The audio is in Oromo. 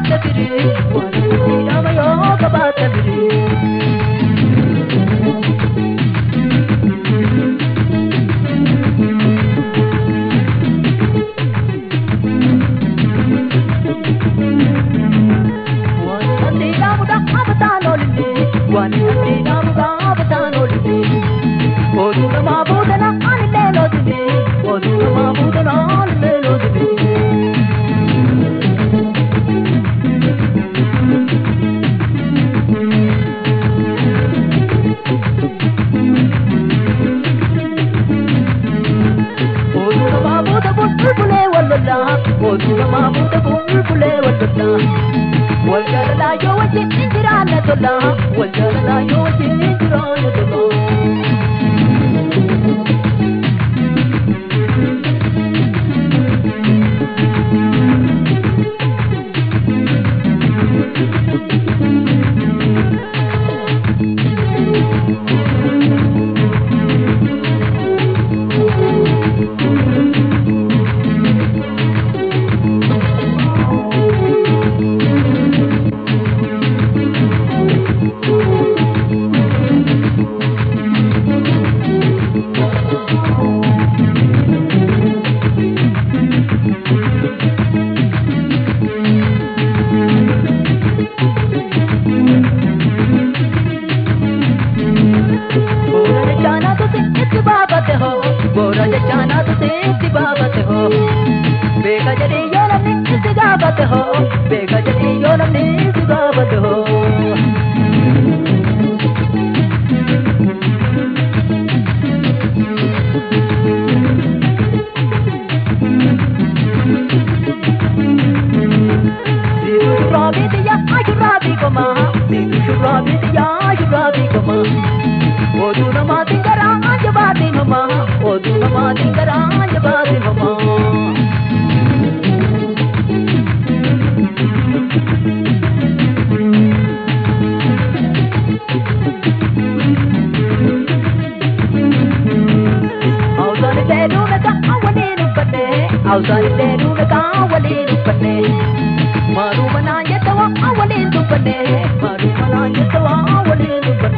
qabaatte firii waan itti dhaama yoo qabaatte firii. Waan itti dhaamu gaafataan oolite oduu namaa buutana anillee lootite oduu namaa buutana anillee lootite. Oduu namaa buuta bulbulee wallollaa oduu namaa buuta bulbulee wallollaa. Wal jaalalaa yoo wajjin jiraanne tola wal jaalalaa yoo wajjin jiraanne tola. Boora jechaanaa tusiitti baafate hoo beeka jedhii yoo namni si gaafate hoo beeka jedhii yoo namni si gaafate hoo. Siitu shurraabii xiyyaa shurraabii komaa siitu shurraabii xiyyaa shurraabii komaa oduu namaatiin garaa jabaatiin homaa oduu namaatiin garaa jabaatiin homaa. Awusaan illee duume kaa waliin uffannee awusaan illee duume kaa waliin uffannee maaluma naan jette waa waliin dubbannee maaluma naan jette waa waliin dubbannee.